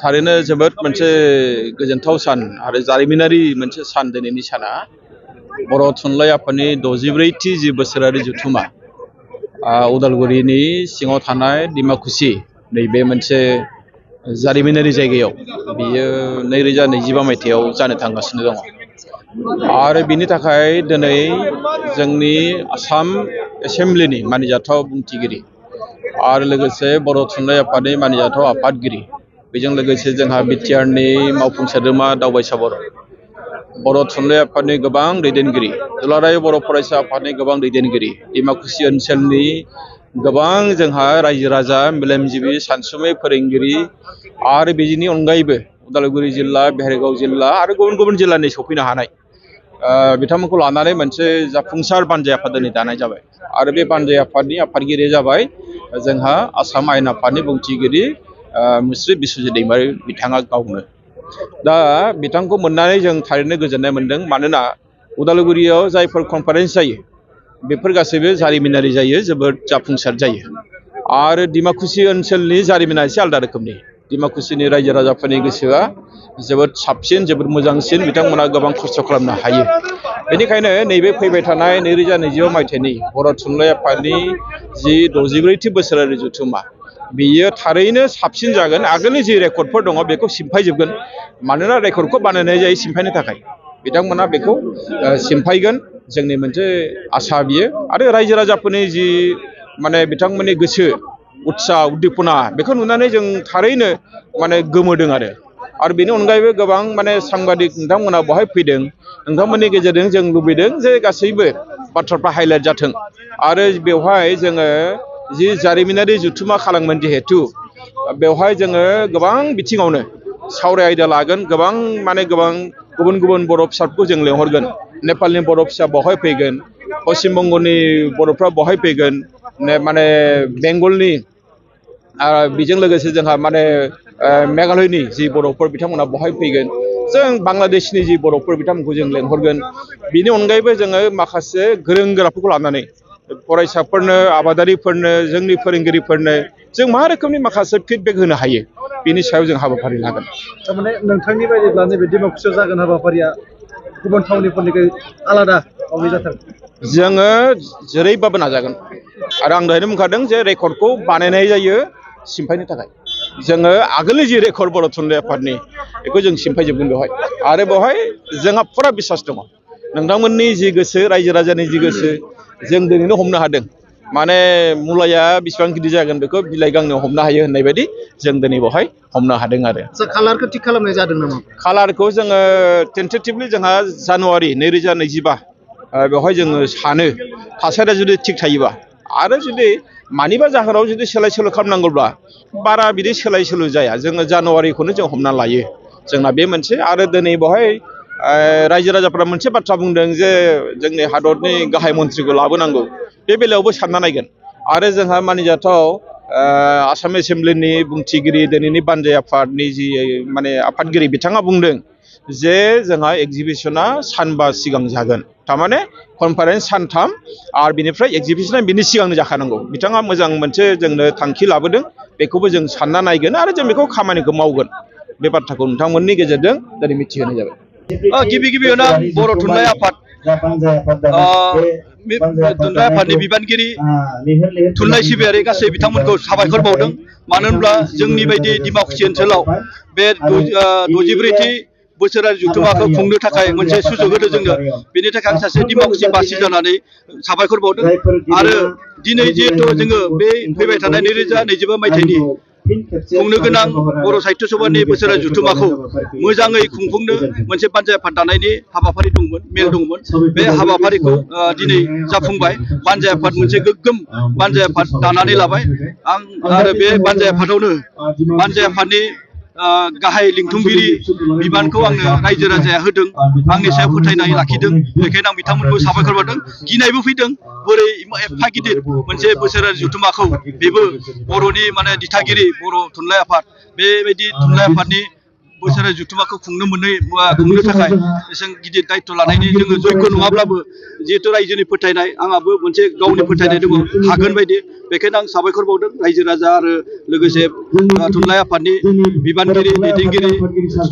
थारैनो जोबोद मोनसे गोजोनथाव सान आरो जारिमिनारि मोनसे सान दिनैनि साना बर' थुनलाइ आफादनि 64थि जि बोसोरारि जथुमा उदालगुरिनि सिङाव थानाय डिमाकुसि नैबे मोनसे जारिमिनारि जायगायाव बियो 2025 मायथाइयाव जानो थांगासिनो दङ आरो बिनि थाखाय दिनै जोंनि आसाम एसेम्ब्लिनि मानिजाथाव बुंथिगिरि आरो लोगोसे बर' थुनलाइ आफादनि मानिजाथाव आफादगिरि बेजों लोगोसे जोंहा बिटिआरनि मावफुं सोद्रोमा दावबायसा बर' थुनलाइ आफादनि गोबां दैदेनगिरि दुलाराय बर' फरायसा आफादनि गोबां दैदेनगिरि डिमाकुसि ओनसोलनि गोबां जोंहा रायजो राजा मेलेमजिबि सानसुमै फोरोंगिरि आरो बेनि अनगायैबो उदालगुरि जिल्ला बेहेरगाव जिल्ला आरो गुबुन गुबुन जिल्लानि सफैनो हानाय बिथांमोनखौ लानानै मोनसे जाफुंसार बानजाय आफाद दिनै दानाय जाबाय आरो बे बानजाय आफादनि आफादगिरिया जाबाय जोंहा आसाम आयेन आफादनि बुंथिगिरि मुस्रि बिस्वजित दैमारि बिथाङा गावनो दा बिथांखौ मोननानै जों थारैनो गोजोननाय मोनदों मानोना उदालगुरियाव जायफोर कनफारेन्स जायो बेफोर गासैबो जारिमिनारि जायो जोबोद जाफुंसार जायो आरो डिमाकुसि ओनसोलनि जारिमिना एसे आलादा रोखोमनि डिमाकुसिनि रायजो राजाफोरनि गोसोआ जोबोद साबसिन जोबोद मोजांसिन बिथांमोना गोबां खस्थ' खालामनो हायो बेनिखायनो नैबे फैबाय थानाय 2025 मायथाइनि बर' थुनलाइ आफादनि जि 64थि बोसोरारि जथुमा बियो थारैनो साबसिन जागोन आगोलनि जि रेकर्डफोर दङ बेखौ सिमफायजोबगोन मानोना रेकर्डखौ बानायनाय जायो सिमफायनो थाखाय बिथांमोना बेखौ सिमफायगोन जोंनि मोनसे आसा बियो आरो रायजो राजाफोरनि जि माने बिथांमोननि गोसो उत्साह उद्दीपना बेखौ नुनानै जों थारैनो माने गोमोदों आरो बेनि अनगायैबो गोबां माने सांबादिक नोंथांमोना बहाय फैदों नोंथांमोननि गेजेरजों जों लुबैदों जे गासैबो बाथ्राफ्रा हाइलाइट जाथों आरो बेवहाय जोङो जि जारिमिनारि जथुमा खालामोन जिहेतु बेवहाय जोङो गोबां बिथिङावनो सावराय आयदा लागोन गोबां गुबुन गुबुन बर' फिसाफोरखौ जों लेंहरगोन नेपालनि बर' फिसा बहाय फैगोन पश्चिम बंगनि बर'फ्रा बहाय फैगोन माने बेंगलनि बेजों लोगोसे जोंहा माने मेघालयनि जि बर'फोर बिथांमोना बहाय फैगोन जों बांलादेशनि जि बर'फोर बिथांमोनखौ जों लेंहरगोन बिनि अनगायैबो जोङो माखासे गोरों गोराफोरखौ लानानै फरायसाफोरनो आबादारिफोरनो जोंनि फोरोंगिरिफोरनो जों मा रोखोमनि माखासे फिडबेक होनो हायो बिनि सायाव जों हाबाफारि लागोन थारमाने नोंथांनि बायदिब्ला नैबे डिमाकुसियाव जागोन हाबाफारिया गुबुन थावनिफोरनिख्रुइ आलादा जाथों जोङो जेरैबाबो नाजागोन आरो आं दहायनो बुंखादों जे रेकर्डखौ बानायनाय जायो सिमफायनो थाखाय जोङो आगोलनि जि रेकर्ड बर' थुनलाइ आफादनि बेखौ जों सिमफायजोबगोन बेवहाय आरो बेवहाय जोंहा फुरा बिसास दङ नोंथांमोननि जि गोसो रायजो राजानि जि गोसो जों दिनैनो हमनो हादों माने मुलाया बेसेबां गिदिर जागोन बेखौ बिलाइ गांनैयाव हमनो हायो होननाय बायदि जों दिनै बेवहाय हमनो हादों आरो कालारखौ थिग खालामनाय जादों नामा कालारखौ जोङो टेन्टेटिभलि जोंहा जानुवारि 2025 बेवहाय जोङो सानो थासारिया जुदि थिग थायोबा आरो जुदि मानिबा जाहोनाव जुदि सोलाय सोल' खालामनांगौब्ला बारा बिदि सोलाय सोल' जाया जोङो जानुवारिखौनो जों हमना लायो जोंना बे मोनसे आरो दिनै बेवहाय रायजो राजाफ्रा मोनसे बाथ्रा बुंदों जे जोंनि हादरनि गाहाय मन्थ्रिखौ लाबोनांगौ बे बेलायावबो सानना नायगोन आरो जोंहा मानिजाथाव आसाम एसेम्ब्लिनि बुंथिगिरि दिनैनि बानजाय आफादनि जि माने आफादगिरि बिथाङा बुंदों जे जोंहा एगजिबिशना सानबा सिगां जागोन थारमाने कनफारेन्स सानथाम आरो बिनिफ्राय एगजिबिशना बिनि सिगांनो जाखानांगौ बिथाङा मोजां मोनसे जोंनो थांखि लाबोदों बेखौबो जों सानना नायगोन आरो जों बेखौ खामानिखौ मावगोन बे बाथ्राखौ नोंथांमोननि गेजेरजों दिनै मिथिहोनाय जाबाय गिबि गिबियावनो बर' थुनलाइ आफाद थुनलाइ आफादनि बिबानगिरि थुनलाइ सिबियारि गासै बिथांमोनखौ साबायखर बावदों मानो होनब्ला जोंनि बायदि डिमाकुसि ओनसोलाव बे 64थि बोसोरारि जथुमाखौ खुंनो थाखाय मोनसे सुजुग होदों जोंनो बेनि थाखाय आं सासे डिमाकुसि बासि जानानै साबायखर बावदों आरो दिनै जिहेथु जोङो बे फैबाय थानाय 2025 मायथाइनि खुंनो गोनां बर' साहित्य सभानि बोसोरारि जथुमाखौ मोजाङै खुंफुंनो मोनसे बानजाय आफाद दानायनि हाबाफारि दंमोन मेल दंमोन बे हाबाफारिखौ दिनै जाफुंबाय बानजाय आफाद मोनसे गोग्गोम बानजाय आफाद दानानै लाबाय आं आरो बे बानजाय आफादावनो बानजाय आफादनि गाहाय लिंथुमगिरि बिबानखौ आंनो रायजो राजाया होदों आंनि सायाव फोथायनाय लाखिदों बेखायनो आं बिथांमोनखौ साबायखर बावदों गिनायबो फैदों बोरै एफा गिदिर मोनसे बोसोरारि जथुमाखौ बेबो बर'नि माने दिथागिरि बर' थुनलाइ आफाद बेबायदि थुनलाइ आफादनि बोसोरारि जुथुमाखौ खुंनो थाखाय एसेबां गिदिर दायित्व लानायनि जोङो जय्ग नङाब्लाबो जिहेतु रायजोनि फोथायनाय आंहाबो मोनसे गावनि फोथायनाय दङ हागोन बायदि बेखायनो आं साबायखर बावदों रायजो राजा आरो लोगोसे थुनलाइ आफादनि बिबानगिरि दैदेनगिरि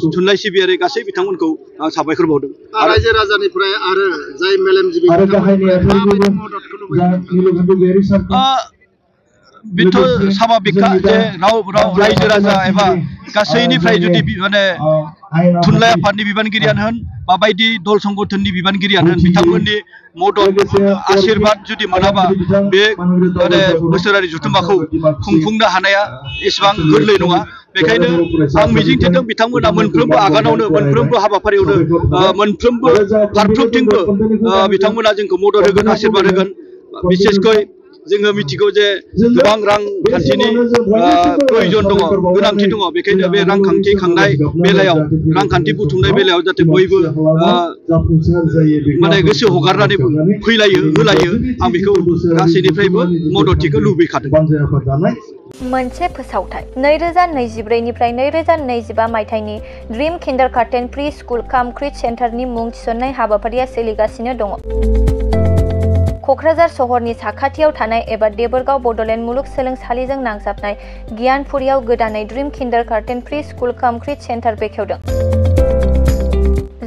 थुनलाइ सिबियारि गासै बिथांमोनखौ आं साबायखर बावदों रायजो राजानिफ्राय आरो जाय मेलेमजिबि बेथ' साभाबिकखा जे रायजो राजा एबा गासैनिफ्राय जुदि माने थुनलाइ आफादनि बिबानगिरियानो होन बा बायदि दल संगठननि बिबानगिरियानो होन बिथांमोननि मदद आशीर्बाद जुदि मोनाबा बे माने बोसोरारि जुथुमाखौ खुंफुंनो हानाया एसेबां गोरलै नङा बेखायनो आं मिजिंथिदों बिथांमोना मोनफ्रोमबो आगानावनो मोनफ्रोमबो हाबाफारियावनो मोनफ्रोमबो फारफ्रोमथिंबो बिथांमोना जोंखौ मदद होगोन आशीर्बाद होगोन बिसेसकै जोङो मिथिगौ जे गोबां रांखान्थिनि प्रयोजन दङ गोनांथि दङ बेखायनो बे रांखान्थि खांनाय बेलायाव रांखान्थि बुथुमनाय बेलायाव जाहाथे बयबो माने गोसो हगारनानै फैलायो होलायो आं बेखौ गासैनिफ्रायबो मददथिखौ लुबैखादों मोनसे फोसावथाय 2024 निफ्राय 2025 मायथाइनि ड्रीम किन्डारगार्टेन प्रि स्कुल काम क्रिच सेन्टारनि मुं थिसननाय हाबाफारिया सोलिगासिनो दङ क'क्राझार सहरनि साखाथियाव थानाय एबा देबोरगाव बड'लेण्ड मुलुगसोलोंसालिजों नांजाबनाय गियानपुरियाव गोदानै ड्रीम किन्डारगार्टेन प्रि स्कुल काम क्रिच सेन्टार बेखेवदों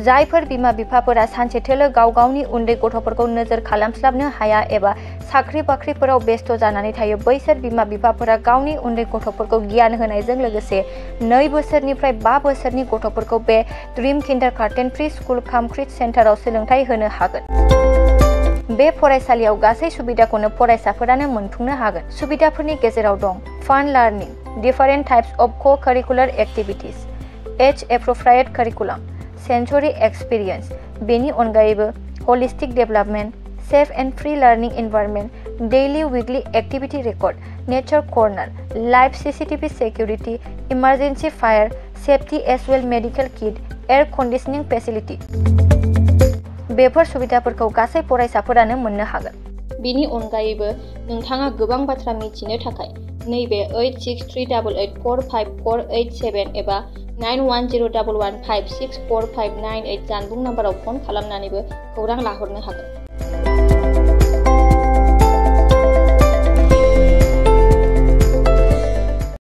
जायफोर बिमा बिफाफोरा सानसे थोलो गाव गावनि उन्दै गथ'फोरखौ नोजोर खालामस्लाबनो हाया एबा साख्रि बाख्रिफोराव बेस्थ' जानानै थायो बैसोर बिमा बिफाफोरा गावनि उन्दै गथ'फोरखौ गियान होनायजों लोगोसे 2 बोसोरनिफ्राय 5 बोसोरनि गथ'फोरखौ बे ड्रीम किन्डारगार्टेन प्रि स्कुल काम क्रिच सेन्टाराव सोलोंथाइ होनो हागोन बे फरायसालियाव गासै सुबिदाखौनो फरायसाफोरानो मोनफुंनो हागोन सुबिदाफोरनि गेजेराव दं fun learning different types of co-curricular activities age appropriate curriculum sensory experience बेनि अनगायैबो holistic development safe and free learning environment daily weekly activity record nature corner live CCTV security emergency fire safety as well medical kit air conditioning facility बेफोर सुबिदाफोरखौ गासै फरायसाफोरानो मोननो हागोन बेनि अनगायैबो नोंथाङा गोबां बाथ्रा मिथिनो थाखाय नैबे 8638454887 एबा 9101156459 जानबुं नाम्बाराव फन खालामनानैबो खौरां लाहरनो हागोन